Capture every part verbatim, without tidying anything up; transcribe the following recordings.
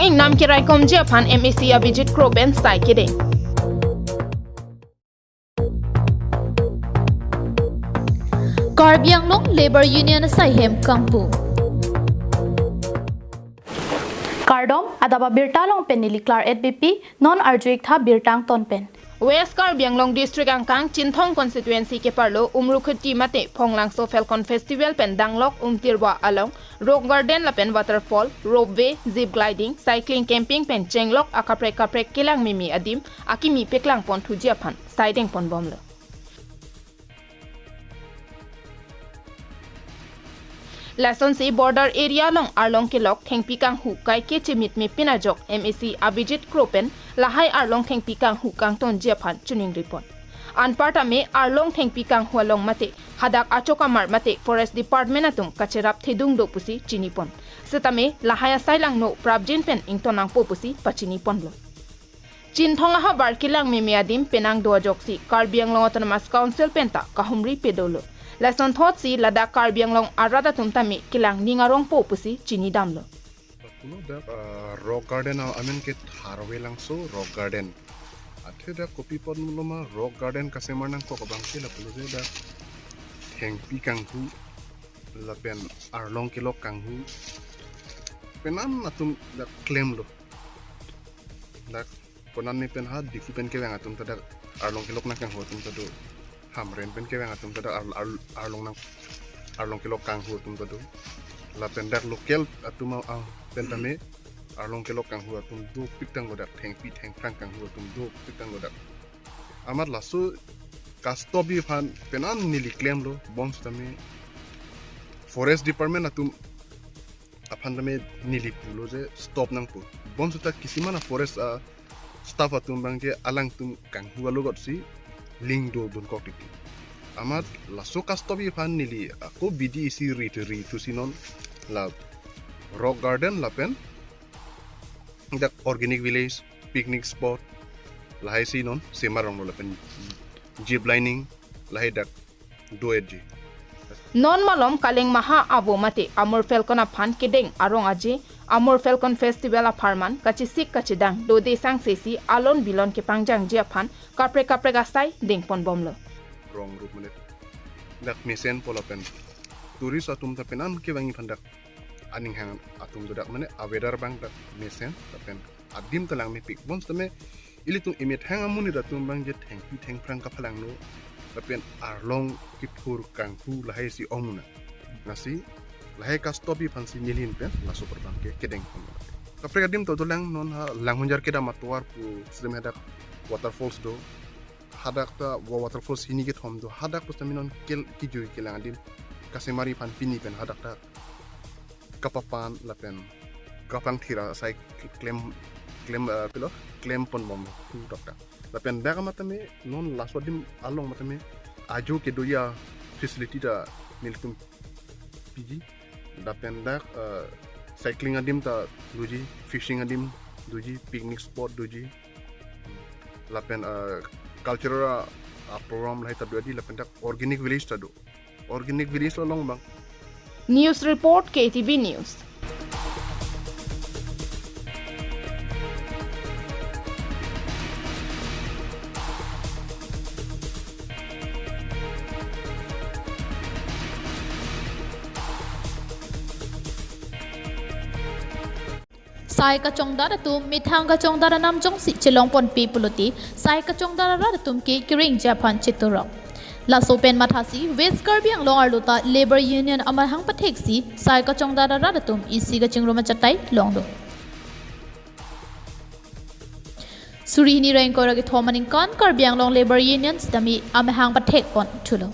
Nam keraikomji aphan M A C Abhijit Kro pen sai kedeng. Karbi Anglong Labour Union asai hem kangpu. Kardom, adap abirta along pen neli Klar et B P, non arju-ik tha birta angton pen. West Karbi Anglong District angkang Chinthong Constituency keparlo Umrukheti mate Phonglangso Falcon Festival pen danglok Umtirwa along Rock Garden lapen Waterfall, Ropeway, Zip Gliding, Cycling Camping pen chenglok akaprek kaprek kelang meme adim akimi peklang pon thuji aphan sai dengpon bomlo. Lasonsi border area along arlong kelok thengpi kanghu kaike chemit me pin ajok M A C Abhijit Kro pen lahai arlong thengpi kanghu kangtonji aphan chiningripon. Anparta me arlong thengpi kanghu along mate hadak achokamar mate Forest Department atum kacherap thedung do pusi chinipon. Setame lahai asai langno prapjin pen ington nangpo pusi pachiniponlo. Chinthong ahavar kelang meme adim penang do ajoksi Karbi Anglong Autonomous Council penta kahumri pedolo. Lasonthotsi ladak Karbi Anglong arat atum tame kelang ning arongpo pusi chinidamlo. Pulo dak, ah, Rock Garden a-, amen ke Tharve Langso Rock Garden. Athe dak kopi apot loma Rock Garden kasemar nangkok abang ke lapulo je dak thengpi kanghu lapen arlong kelok kanghu penan atum dak klemlo. Dak konat ni pen ha Diphu pen kevang atum ta dak arlong kelok nangkanghu atum ta do. Hamren pen kevang atum ta dak ar-, ar-, arlong nang arlong kelok kanghu atum ta do. Lapen dak local atum a, a, pen tame arlong kelok kanghu atum dopik tanglo dak, thengpi thengphrang kanghu atum dopik tanglo dak. Amat laso kastop aphan penan neli klemlo, bonsitame Forest Department atum aphan tame neli pulo je stop nangpo. Bonsita kisima na forest a staff atum abang je alangtum kanghu alogotsi ling do dunkok titi. Amat laso kastop aphan neli ako B D A C ri ri thusi non la Rock Garden lapen dak Organic Village, picnic spot, lahai si non semar ronglo lapen zip lining, lahai dak do-etji. Non malom kaleng maha avo mate Amur Falcon aphan kedeng arong aje, Amur Falcon Festival apharman kachesik kachedang dode sangsesi alon bilon kepangjangji aphan kaprek kaprek asai dengpon bomlo. Rong rup mene dak mesenpo lapen tourist atum ta penan kevangji aphan dak aning hang atum do dak mene a-weather abang dak mesen lapen adim ta langmepik, bonsitame ilitum emethang amonit atum abang je thengpi thengphrang kaphalangno lapen arlong kiphur kanghu lahai si ong muna. Lasi lahai kastop aphansi neli hin pen laso apor abang ke kedeng pon. Kaprek adim ta dolang, non ha Langhunjar kedam atovar pu sitame hadak waterfalls do. Hadak ta wa-, waterfalls hini kethom do. Hadak pusitame non kel kijui kelang adim kasemar aphan pini pen hadak ta kapapan lapen kapangthir asai klem, klem, eh, pilo, klempon bomthu dokta. Lapen dak amat tame non laso adim along amat tame ajo kedo-i a-facility ta nelitum piji. Lapen dak, eh, cycling adim ta doji, fishing adim doji, picnic spot doji. Lapen, eh, cultural a, a-program lahai ta do adi, lapen dak organic village ta do. Organic village along abang. News report, K T V News. Sai kachongdat atum methang kachongdat anam jongsi chelongponpe pulote sai kachongdat arat atum ke kerengji aphan chetorok. Laso pen mathasi West Karbi Anglong arlo ta Labour Union amahang patheksi sai kachongdat arat atum isi kachingrum achatai longlo. Suri hini ra ingkoi ra kethom aningkan Karbi Anglong Labour Union sitame amahang pathekpon thulo.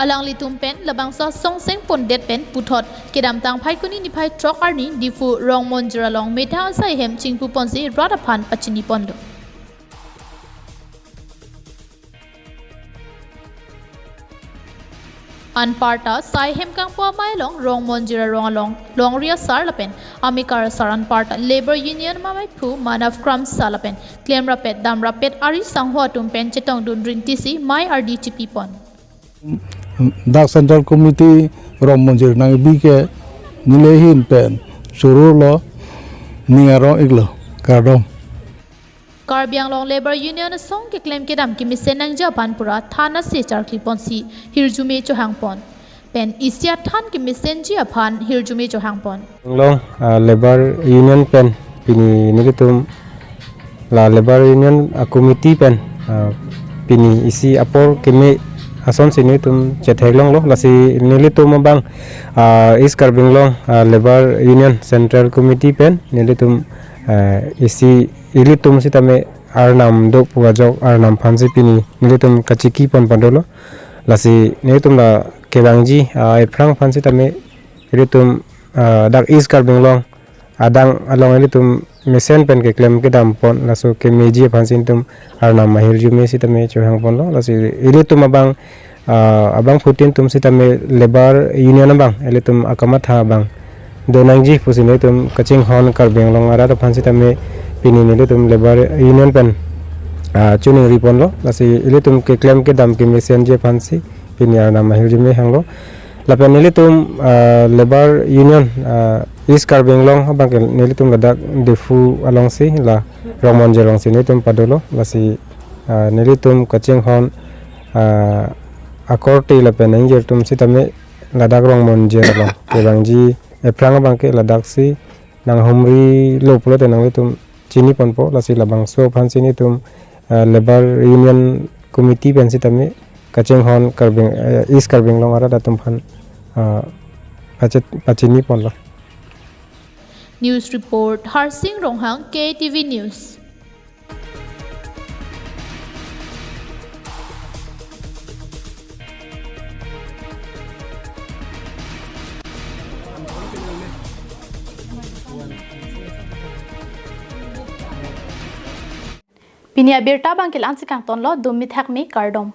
Alanglitum pen labangso asongseng pondet pen puthot kedamtang Phaikuni niphai throk arni Diphu Rongmonjir along methang asai hem chingpuponsi rat aphan pachiniponlo. Anparta sai hem kangpu amei along Rongmonjir arong along longri asar lapen amekar asar anparta Labour Union amei aphu Manav Kramsa lapen klemrapet damrapet ari sangho atum pen chetongdun rintisi mei ardi chipipon. Dak Central Committee Rongmonjir nangkebi ke neli hin pen chorolo. Ning arong iklo, kardom. Karbi Anglong Labour Union asong keklem kedam kemesen nangji aphan pura than ase charkli ponsi hirjume chohang pon. Pen isi athan kemesenji aphan hirjume chohang pon. Anglong, ah, Labour Union pen pini nelitum la Labour Union, ah, committee pen, ah, pini isi apor keme asonsi nelitum chetheklonglo, lasi nelitum abang, ah, East Karbi Anglong, ah, Labour Union Central Committee pen nelitum, ah, isi ilitum sitame arnam do pu ajok arnam aphansi pini nelitum kachiki pon padolo. Lasi nelitum la kevangji, ah, ephrang aphan sitame ilitum, ah, dak East Karbi Anglong adang along ilitum mesen pen keklem kedam pon, laso kemeji aphansi nelitum arnam ahirjume sitame chohang ponlo. Lasi ilitum abang, ah, abangphutin atum sitame Labour Union abang ilitum akamatha abang donangji pusi nelitum kachinghon Karbi Anglong arat aphan sitame pini nelitum Labour Union pen, ah, choningri ponlo. Lasi ilitum keklem kedam kemesenji aphansi pini arnam ahirjume hanglo. Lapen nelitum, ah, Labour Union, ah, East Karbi Anglong abangke nelitum ladak Diphu alongsi la Rongmonjer alongsi nelitum padolo. Lasi, ah, nelitum kachinghon, ah, akorte lapen ingjir atum sitame ladak Rongmonjer along kevangji ephrang abangke ladaksi nanghumrilo pulote nanglitum chini ponpo. Lasi labangso aphansi nelitum, ah, Labour Union Committee pen sitame kachinghon Karbi, eh, East Karbi Anglong arat atum aphan, ah, pachet-, pachini ponlo. News report, Harsing Ronghang, K T V News. Pini abirta abangke la-ansi kangtonlo, dum mithak me, kardom.